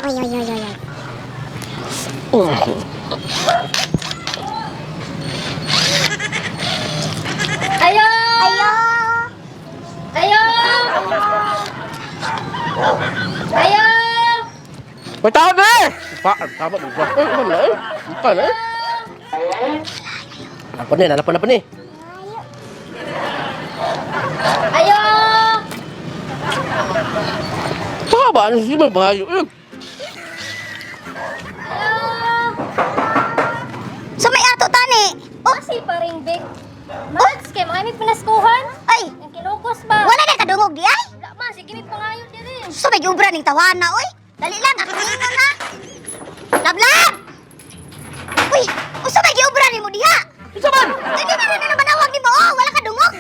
Oy, oy, oy, oy, oy. Ayo! Ayo! Ayo! Ayo! May tao na eh! Pa, tama mo ba? Eh, ano na eh? Pa na eh? Napon eh, napon napon eh. Ayo! Baka ba? Ano siya may pangayo eh? So may ato tani. Oh, Kasi pa rin, Vic. Mads, kay mga imig pinaskuhan. ay, Ang kinugos ba? wala na kadungog di ay. Wala man, sige may pangayo diri. So may giubra ning tawana oy. Dali lang ako ingon na. Lablab! Uy, usa may giubra nimo diha. Unsa man? Ay, di na na manawag nimo oh, wala ka dungog.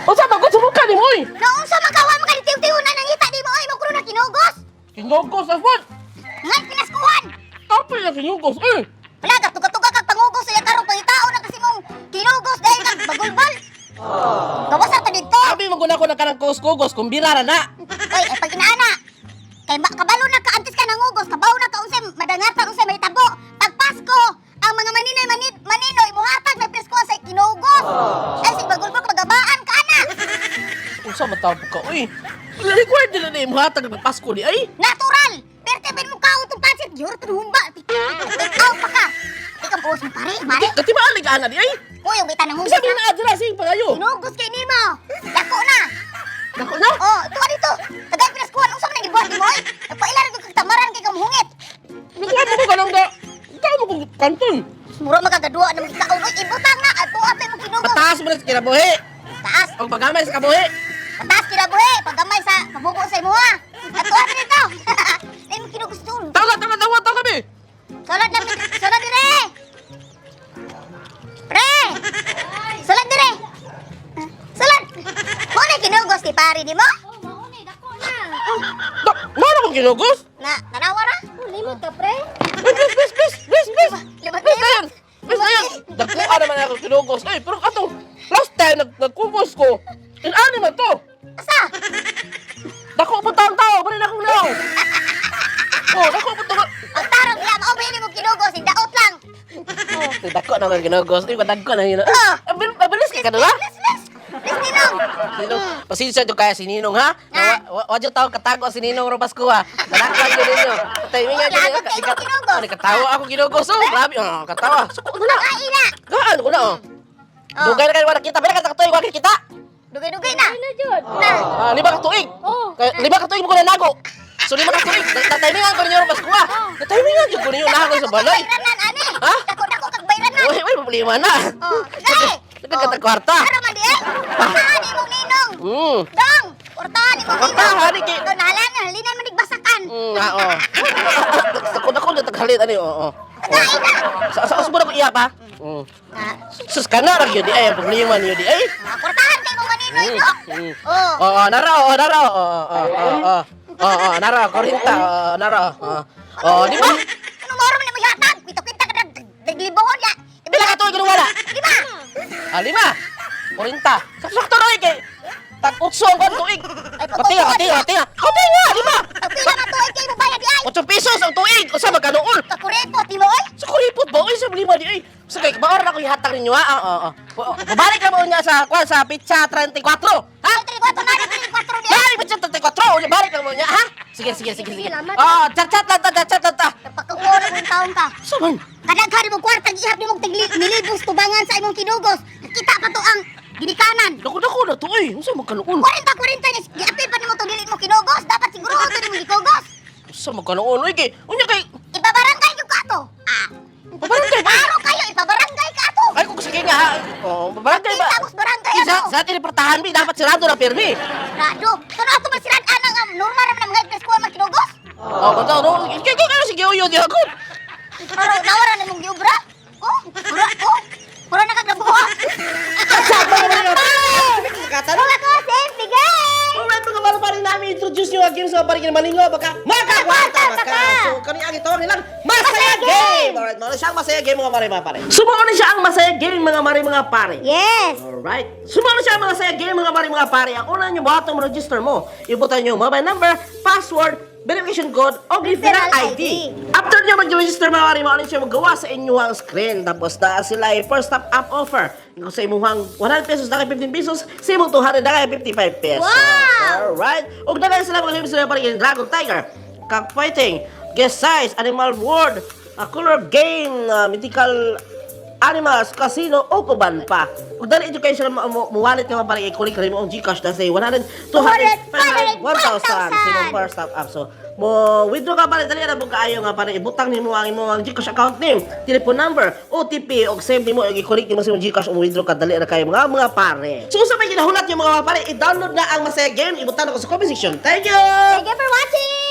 Unsa ba? Kung sumuka ni mo eh! Naunsa man ka wa man ka tiw-tiw na nangita nimo oy, mo kuno na kinugos. Kinugos as what? Ngay pinaskuhan. Kapil na kinugos eh! Wala ka tuga-tuga kag pangugos sa karong pangitao na kasi mong kinugos dahil kag bagulbal. Gawasa ta didto. Abi mo ko na kanang kugos kung bira na na. Oy, ay pag inaana. Kay kabalo na ka antes ka nangugos, kabaw na ka unsay madangatan unsay mahitabo. Pag Pasko, ang mga maninay maninoy muhatag na presko sa kinugos. Ay sig bagulbal pagabaan ka ana. Unsa man tawag ka oy? Required nila na yung hatag ng Pasko ni ay. Natural. Berte ben mo kaon tong pansit, gyud tong humba. Ikaw pa ka. Ikaw puos mo pare, mare. Katimaali ka ana di ay. Uy, yung bita nangugos. Unsa man na adra sing pangayo? Kinugos kay nimo. Dako na. Dako na. Oh, tuwa dito. Tagay pinaskuhan unsa man ang gibuhat nimo oy? Nagpailan ko kag tamaran kay kamuhungit. Nikuha mo ko kanang ga. Tao mo kong kanton. Mura makagaduwa na magkaon oy, ibutang na ato apay mo kinugos. Pataas mo na sa kinabuhi. Taas. Ang pagamay sa kabuhi. Pataas kinabuhi, paggamay sa pabugo sa imuha. Ato apay dito. Ay mo kinugos dun. Tawa tawa tawa tawa kami. Sulod na sulod dire. Pre! Sulod dire. Sulod. Mo na kinugos ni pare nimo? Oh, mao ni dako na. Da, mano kong kinugos? Na, tanawa ra. Oh, limot ka pre. Ay, please, please, please, please, please. Limot, Please na yun. Please na yun. Dagkuha naman ako kinugos. Ay, pero katong last time nagkugos ko. Inani man to. Asa? Dako po taong tao, pa rin akong naw. Oh, dako po to. Ang tarong niya, mao ba mo kinugos? Daot lang. Oh, dako na akong kinugos. Ay, dako na yun. Ah. Abilis kay kanila. Please, please. Please, Ninong. Ninong, pasensya jud kaya si Ninong ha. Ah. Wa jud tawag katago si Ninong ro Pasko ha. Talakpan jud ninyo. Timing nga jud. Wala, kay mo kinugos. Ano katawa ako kinugos. Oh, grabe. Oh, katawa. Suko na na. Ay, ina. Gaan ko na oh. Oh. Dugay na kayo wala kita. Pila ka tuig wala kita. Dugay-dugay na. Ay na jud. Na. Ah, 5 ka tuig. Oh. Kay 5 ka tuig mo ko na nago. So 5 ka tuig, natimingan ko ninyo ro Pasko ha. Natimingan jud ko ninyo na ako sa balay. Bayranan, ani. Ha? Dako-dako kag bayranan. Uy, uy, problema na. Oh, dai. Daghan ka kwarta. Ano man di ay? Kurtahan imong ninong. Dong, kurtahan imong ninong. Kurtahan, ni kay- Ito nahalan, halinan man igbasakan. Ah, oh. Ako na ko nataghalit ani, oo. Tagain na. Sa usbo na ko iya pa. Ah, Sus ka na ra gyud di ay ang problema niyo di ay. ah, kurtahan kay imong maninoy no. Oh. Oo, nara, oo, nara, oo, oo, oo. Oo, nara, 40, oo, nara. Oo, oh, di ba? Ano moro man mo ihatag? Pito-kinta ka naglibohon ya. Pila ka tuig wala? 5. Ah, 5. 40. Sakto ra kay tag 8 ang kon tuig. Ay, Patinga, patinga, patinga. Patinga, 5. Pagpila man tuig kay mo bayad di ay? 8 pesos ang tuig. Usa magkanuol? Kakuripot nimo oy. Sa kuripot ba? Uy, sa lima di ay. Sa kay baor na ko ihatag ninyo ha. Oo, oo. Babalik na mo niya sa kwan sa pizza 34. Ha? Ay, 34 na, 34 di ay. Balik pizza 34. Unya balik na mo niya ha. Sige, sige, sige, sige. Sige, salamat. Oh, chat chat lang ta, chat chat lang ta. Napakakuha mo taon ka. Sa man? Kadaghan mo kwarta gihap nimo tigli nilibos tubangan sa imong kinugos. Nakita pa to ang ginikanan. Dako dako na to oy. Unsa magkanuon? 40 40 ni giapil pa nimo to dili mo kinugos. Dapat siguro to nimo gikugos. Unsa magkanuon oy kay unya kay Ipabarangay yung ka to. Ah. pabarangay ba? Klaro kayo ipabarangay ka to. Ay kung sige nga ha. Oh, barangay ba? Tapos barangay Sa ato. sa teleportahan bi dapat sirado na pirmi. Rado. Kano ato man sirad ana nga normal ra man ang mga presko man kinugos. Oh, basta no. Kay kay kay sige uyo di ako. Pero nawara na mong giubra. Oh, ura oh. Pura na kag nabuha. Katan. Mga ko bigay. Alright mga pare pare namin introduce nyo ang game sa mga pare malingo baka makakwarta Makakwarta ka. ka. So kani ang itawag nilang Masaya Game. Alright, mao na siya ang Masaya Game mga pare mga pare. So mao na siya ang Masaya Game mga mare mga pare. Yes. Alright. So mao na siya ang Masaya Game mga mare mga pare. Ang una nyo buhatong register mo. Ibutan nyo mobile number, password, verification code o referral referral ID. ID. After nyo mag-register, mga pare, mo siya magawa sa inyong screen. Tapos na sila ay first top up offer. Kung sa imuhang 100 pesos na kay 15 pesos, sa imong 200 na kay 55 pesos. Wow! Alright? Ug na sila mga games sila pare, Dragon Tiger, Cockfighting, Guess Size, Animal World, a Color Game, Mythical Animals, Casino, o uban pa. Ug dali education mo mo wallet nga para i-connect rin mo ang GCash na say 100, 200, 500, 1,000 sa imong first top up. So, mo withdraw ka pare, dali na mo kaayo nga para ibutang nimo ang imong GCash account name, telephone number, OTP ug save nimo ug i-connect nimo sa imong GCash ug withdraw ka dali na kayo mga pare. So, unsa may ginahulat yung mga pare, i-download na ang Masaya Game, ibutang na ko sa comment section. Thank you. Thank you for watching!